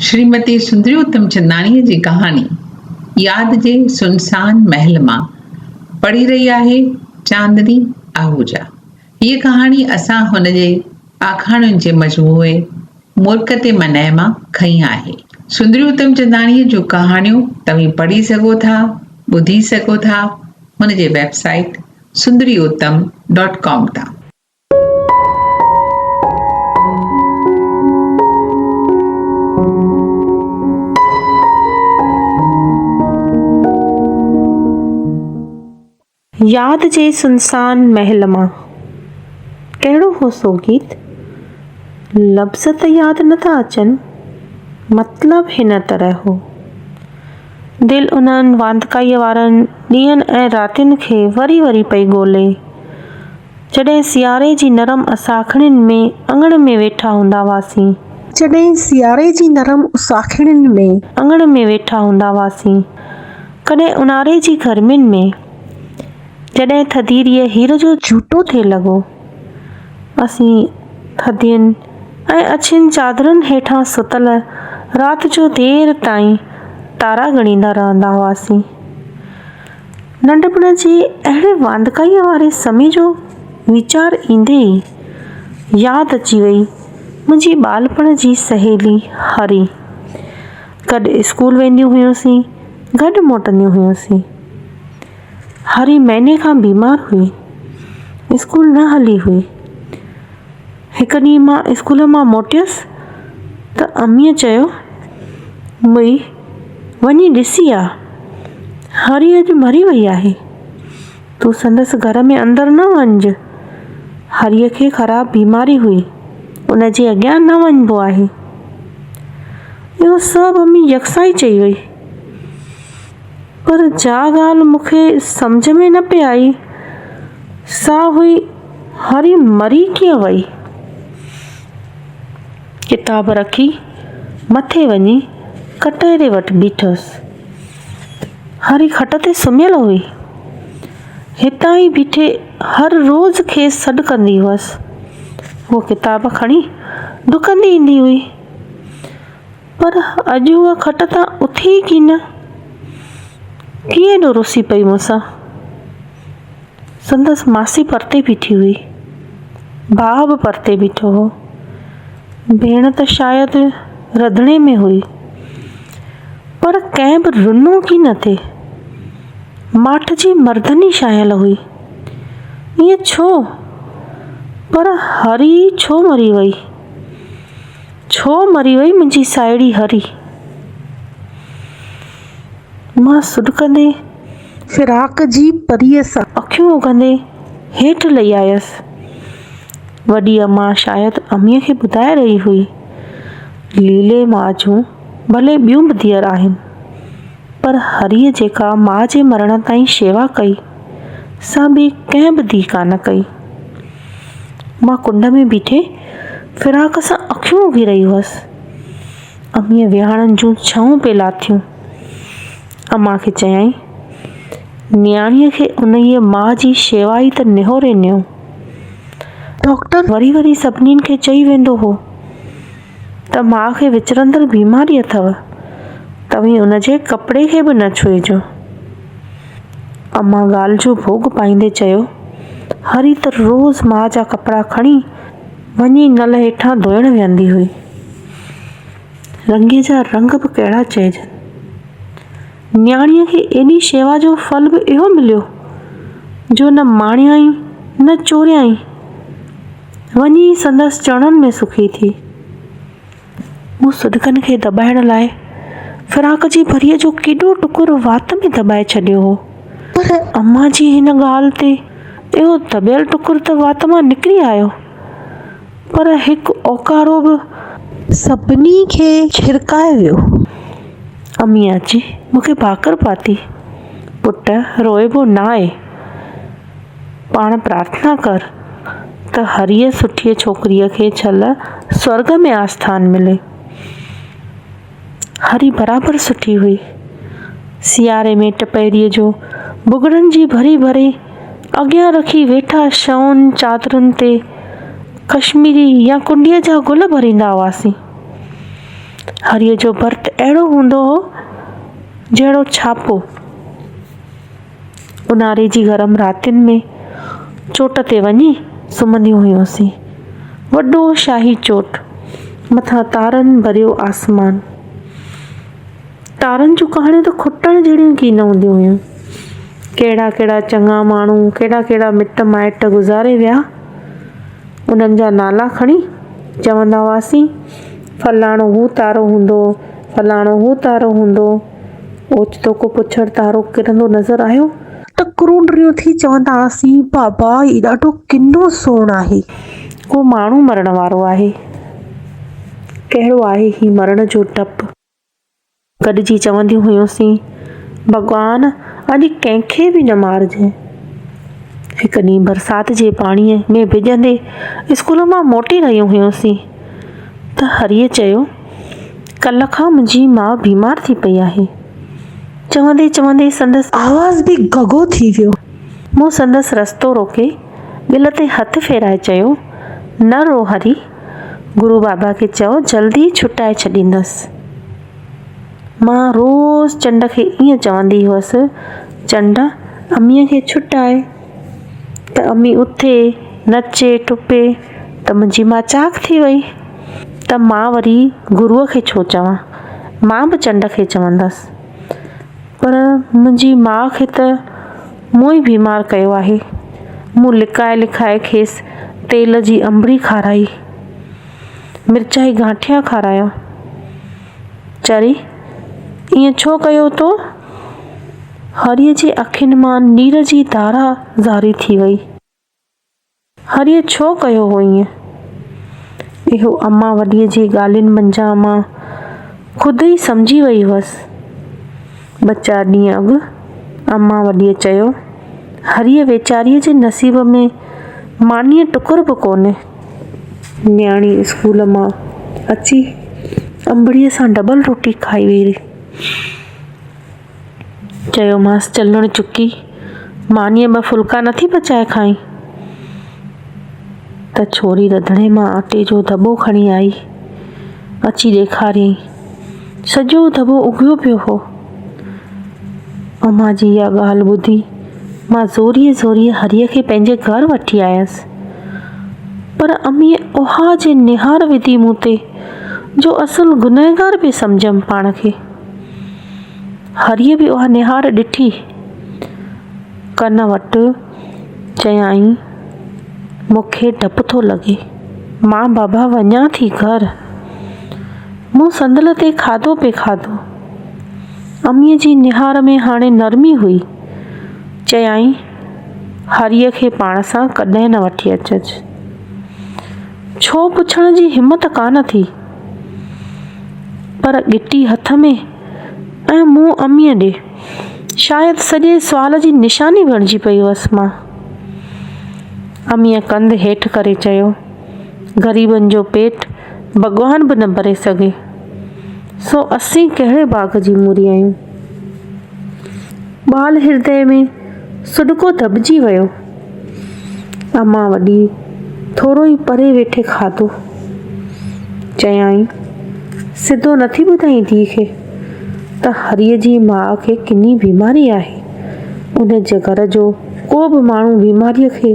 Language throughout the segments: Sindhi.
شريمتي سندري اتمچنداڻيء جي ڪهاڻي ياد جي سنسان محل مان پڙهي رهي آهي چاندني آهوجا. هيء ڪهاڻي اسان هن جي آکاڻين جي مجموعي مرڪ تي منع مان کنئي آهي. سندري اتمچنداڻيء جون ڪهاڻيون توهين پڙهي سگهو ٿا، ٻڌي سگهو ٿا هن جي website Sundari Uttam dot com تان. ياد جي سنسان محل مان. ڪهڙو هو سو گيت؟ لفظ ته ياد نه ٿا اچن، مطلب هن طرح هو. دل انهن واندڪائيء وارن ڏينهن ۽ راتين کي وري وري پئي ڳولي. جڏهن سياري جي نرم اساکڙين ۾ اڱڻ ۾ ويٺا هوندا هئاسين. جڏهن سياري جي نرم اساکڙين ۾. اڱڻ ۾ ويٺا هوندا هئاسين. ڪڏهن اونهاري جي گرمين ۾. جڏهن ٿڌيريء هير جو جهوٽو ٿي لڳو. اسين ٿڌين ۽ اڇين چادرن هيٺان ستل رات جو دير تائين تارا ڳڻيندا رهندا هئاسين. ننڍپڻ جي اهڙي واندڪائيء واري سمي جو ويچار ايندي ئي ياد اچي وئي منهنجي ٻالپڻ جي سهيلي هري. گڏ اسڪول وينديون هيونسين، گڏ موٽنديون هيونسين. هري مهيني کان بيمار هئي، اسڪول نه هلي هئي. هڪ ڏينهن مان اسڪول مان موٽيس ته اميء چيو، مئي وڃي ڏسي آ، هري اڄ مري وئي آهي. تون سندس گهر ۾ اندر نه وڃج. هريء کي خراب بيماري هئي، ان جي اڳيان نه وڃبو آهي. اهو سڀ امي يڪساهي چئي وئي. پر جا ڳالهه مون کي سمجهه ۾ نه پئي آئي، سا هئي هري مري ڪيئن وئي؟ ڪتاب رکي مٿي وڃي ڪٽهري وٽ بيٺس. هري کٽ تي سمهيل هئي. هتان ئي بيٺي هر روز کيس سڏ ڪندي هئس. هوء ڪتاب کڻي ڊڪندي ايندي هئي. پر اڄ هوء کٽ تان اٿي ئي ڪين. ڪيئن ايڏو رسي پئي مون سان؟ سندس ماسي پرتي بيٺي هئي. ڀاء به پرتي بيٺو هو. ڀيڻ ته شايد رڌڻي ۾ هئي. پر ڪنهن به رنو ڪين ٿي. ماٺ جي مردني ڇانيل هئي. ائين ڇو؟ پر هري ڇو مري وئي؟ ڇو مري وئي منهنجي ساهيڙي هري؟ مان سڏڪندي. فراق جي پريء سان. اکيون اگهندي هيٺ لهي آيس. وڏي امان شايد اميء کي ٻڌائي رهي هئي. ليلي ماء جون ڀلي ٻيون به ڌيئر آهن، پر هريء جيڪا ماء جي مرڻ تائين شيوا ڪئي، سا ٻي ڪنهن به ڌيء ڪانه ڪئي. مان ڪنڊ ۾ بيٺي فراق سان اکيون اگهي رهي هئس. اميء ويهاڻن جون ڇئون پئي لاٿيون. امان کي چيائين، نياڻيء کي انهيء ماء جي شيوا ئي ته نهوري نيو. ڊاڪٽر وري وري سڀني کي چئي ويندو هو ته ماء کي وچرندڙ بيماري اٿو، توهين ان جي ڪپڙي کي به نه ڇهجو. امان ڳالهه جو ڀوڳ پائيندي چيو، هري ته روز ماء جا ڪپڙا کڻي وڃي نل هيٺان ڌوئڻ ويهندي هئي. رنگيء جا رنگ به ڪهڙا چئجن. نياڻيء کي ايڏي شيوا جو ڦل به اهو مليو، جو نه ماڻيائين نه چوريائين، وڃي سندس چرڻن ۾ سکي ٿي. مون سڏڪن کي دٻائڻ لاء فراق جي ڀريء جو ڪيڏو ٽڪر وات ۾ دٻائي ڇڏيو هو. پر امان جي هن ڳالهه تي اهو دٻيل ٽڪر ته وات مان نڪري آيو، پر هڪ اوڪارو به. سڀني کي ڇرڪائي ويو. اميء اچي مون کي ڀاڪر پاتي، پٽ روئبو ناهي. پاڻ پرارٿنا ڪر ته هريء سٺيء ڇوڪريء کي ڇل سورڳ ۾ آسٿان ملي. هري برابر سٺي هئي. سياري ۾ ٽپهريء جو ڀڳڙن جي ڀري ڀري اڳيان رکي ويٺا شئون چادرن تي ڪشميري يا ڪنڊيء جا گل ڀريندا هئاسين. هريء جو ڀرت اهڙو هوندو هو، جهڙو ڇاپو. اونهاري جي گرم راتين ۾ چوٽ تي وڃي سمهنديون هيونسين. وڏو شاهي چوٽ، مٿان تارن ڀريو آسمان. تارن جون ڪهاڻيون ته کٽڻ جهڙيون ڪين هونديون هيون. ڪهڙا ڪهڙا چڱا ماڻهو، ڪهڙا ڪهڙا مٽ مائٽ گذاري ويا، انهن جا نالا کڻي چوندا هئاسين، فلاڻو هو تارو هوندو، فلاڻو هو تارو هوندو. اوچتو ڪو پڇڙ تارو ڪرندو نظر آيو. ته ڪرونڊريون ٿي چوندا هئاسين، بابا هي ڏاڍو ڪنو سوڻ آهي. ڪو ماڻهو مرڻ وارو آهي. ڪهڙو آهي هي مرڻ جو ڊپ. گڏجي چونديون هيونسين، ڀڳوان اڄ ڪنهن کي به نه مارجين. هڪ ڏينهن برسات جي پاڻيء ۾ ڀڄندي اسڪول مان موٽي رهيون هيونسين ته هريء چيو، ڪلهه کان منهنجي ماء بيمار ٿي پئي آهي. چوندي چوندي سندس. آواز به گهگهو ٿي ويو. مون سندس رستو روڪي ڳل تي هٿ ڦيرائي چيو، نه رو هري. گرو بابا کي چئو جلدي ئي ڇٽائي ڇڏيندس. مان روز چنڊ کي ائين چوندي هئس، چنڊ اميء کي ڇٽائي ته امي اٿي، نچي، ٽپي ته منهنجي مان چاڪ ٿي وئي ته مان وري گروء کي ڇو چوان، مان به چنڊ کي چوندس. پر منهنجي ماء کي ته مون ئي بيمار ڪيو آهي. مون لڪائي لڪائي کيس تيل جي انبڙي کارائي، مرچائي گانٺيا کارايا. چري، ائين ڇو ڪيو تو؟ هريء جي اکين مان نير جي ڌارا جاري ٿي وئي. هريء ڇو ڪيو هو ائين؟ اهو امان وڏيء جي ڳالهين منجهان مان خود ئي سمجهي وئي هئس. ٻه چار ڏينهن اڳ امان وڏيء چيو، هريء ويچاريء جي نصيب ۾ مانيء ٽڪر به ڪونهي. نياڻي اسڪول مان اچي انبڙيء سان ڊبل روٽي کائي ويئي. چيومانس، چلڻ چڪي، مانيء ٻه ڦلڪا نٿي پچائي کائين؟ ته ڇوري رڌڻي مان آٽي جو دٻو کڻي آئي، اچي ڏيکاريائين. سڄو دٻو اگهيو پيو هو. امان جي اها ڳالهه ٻڌي مان زوريء زوريء هريء کي پنهنجي گهر وٺي آيس. پر اميء اها جي نهار وڌي مون تي، جو اصل گنهگار پئي سمجهيم پاڻ کي. هريء به اها نهار ڏٺي. ڪن وٽ چيائين، مون کي ڊپ ٿو لڳي. مان بابا وڃان ٿي گهر. مون صندل تي کاڌو پئي کاڌو. اميء جي نهار ۾ هاڻي نرمي هئي. چيائين، هريء کي پاڻ سان ڪڏهن نه وٺي اچج. ڇو پڇڻ جي همت ڪانه ٿي. پر ڳٽي هٿ ۾ ۽ منهن اميء ڏي. شايد سڄي سوال جي نشاني بڻجي پئي هئس مان. اميء ڪنڌ هيٺ ڪري چيو، غريبن جو پيٽ ڀڳوان به نه ڀري سگهي، سو اسين ڪهڙي باغ جي موري آهيون. ٻال هردي ۾ سڏڪو دٻجي ويو. امان وڏي ٿورو ئي پري ويٺي کاڌو. چيائين، سڌو نٿي ٻڌائين ڌيء کي ته هريء جي ماء کي ڪني بيماري آهي. ان جي گهر جو ڪو به ماڻهو بيماريء کي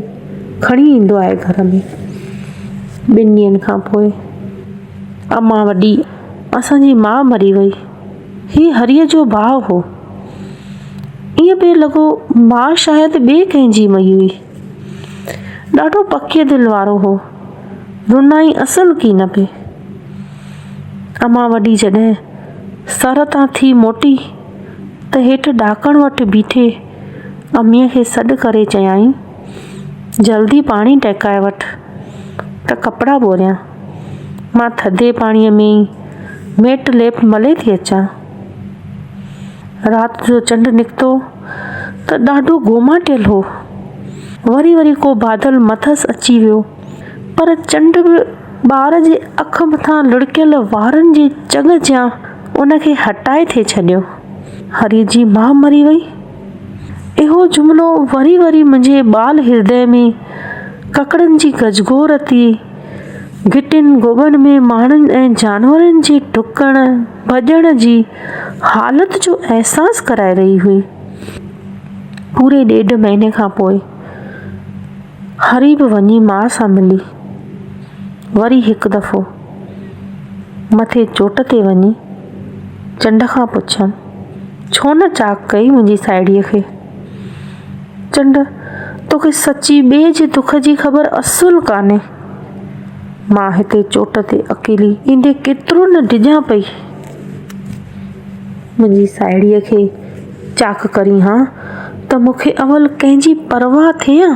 کڻي ايندو آهي گهر ۾. ٻن ڏينهن کان پوء امان وڏي اسان جي ماء مري وئي. هي هريء جو ڀاء هو. ائين پئي لڳو ماء شايد ٻئي ڪنهن جي مئي هئي. ڏاڍو پڪيء دل وارو هو. رنائين اصل ڪين پئي. امان وڏي جڏهن سر تان ٿي موٽي ته هيٺ ڏاڪڻ وٽ بيٺي اميء کي سڏ ڪري چيائين، جلدي پاڻي ٽهڪائي وٺ ته ڪپڙا ٻوريان. مان ٿڌي پاڻيء ۾ ئي ميٽ ليپ ملي ٿي اچان. رات جو چنڊ نڪتو ته ڏاڍو گوماٽيل هو. وري وري ڪو بادل مٿس اچي ويو، پر چنڊ به ٻار جي اک مٿان لڙڪيل وارن جي چڳ جيان ان کي هٽائي ٿي ڇڏيو. هريء جي ماء مري وئي. اهو جملو وري وري منهنجي ٻال هردي ۾ ڪڪڙن جي گجگوڙ تي گهٽين گوٻن ۾ ماڻهن ۽ جانورن جي ڊڪڻ ڀڄڻ جي حالت جو احساس ڪرائي رهي هئي. پوري ڏيڍ مهيني کان پوء هري به وڃي ماء سان ملي. وري هڪ دفعو مٿي چوٽ تي وڃي چنڊ کان پڇيم، ڇو نه چاڪ ڪئي منهنجي ساهيڙيء کي؟ چنڊ، توکي سچي ٻئي جي دک جي خبر اصل ڪانهي. مان هتي چوٽ تي اڪيلي ايندي ڪيترو نه ڊڄان پئي. منهنجي ساهيڙيء کي چاڪ ڪرين ها ته مون کي اول ڪنهن جي پرواهه ٿئي ها.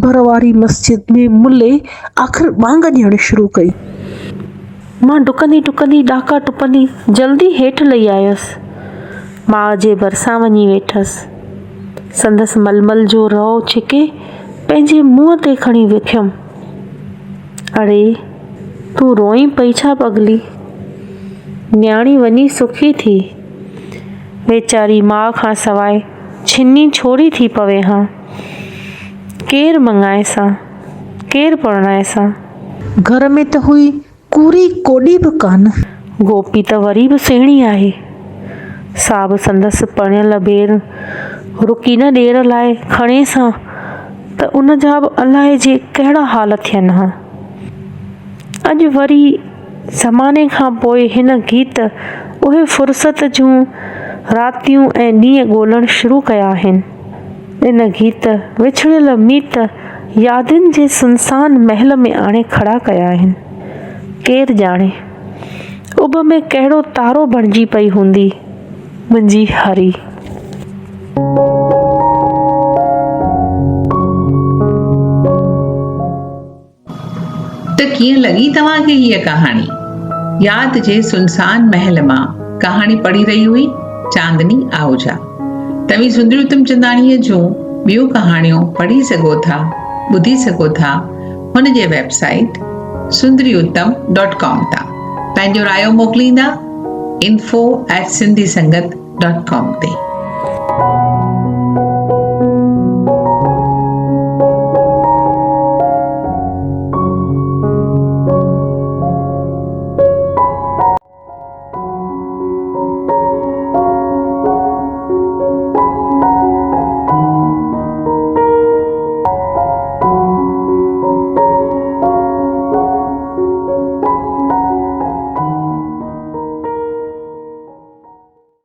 ڀر واري مسجد ۾ ملي آخر ٻانگ ڏيڻ شروع ڪئي. مان ڊڪندي ڊڪندي ڏاڪا ٽپندي جلدي هيٺ لهي آيس. ماء جي ڀرسان وڃي ويٺس. سندس ململ جو رئو ڇڪي پنهنجي منهن تي کڻي وکيم. اڙي، تون روئين پئي ڇا پڳلي؟ نياڻي وڃي سکي ٿي. ويچاري ماء کان سواء ڇني ڇوري ٿي پوي ها. ڪير مڱائيس ها؟ ڪير پرڻائيس ها؟ گهر ۾ ته هئي ڪوري ڪوڏي به ڪانه. گوپي ته وري به سهڻي آهي. سا به سندس پرڻيل ڀيڻ رڪي نه ڏير لاء کڻيس ها ته ان جا به الائي جي ڪهڙا حال ٿين ها. اڄ وري زماني کان پوء هن گيت اهي فرصت جون راتيون ۽ ڏينهن ڳولڻ شروع ڪيا آهن. ان گيت وڇڙيل ميت يادن جي سنسان محل ۾ آڻي کڙا ڪيا آهن. ڪير ڄاڻي، اڀ ۾ ڪهڙو تارو بڻجي پئي هوندي منهنجي هري. ته ڪيئن لڳي توهان کي هيء ڪهاڻي؟ ياد جي سنسان محل مان ڪهاڻي پڙهي رهي هئي چاندني آهوجا. توهين سندري اتمچنداڻيء جون ٻيون ڪهاڻيون پڙهي سگهو ٿا، ٻڌي سگهو ٿا هن جي website Sundari Uttam dot com تان. پنهنجو رايو موڪليندا info at Sindhi Sangat dot com تي.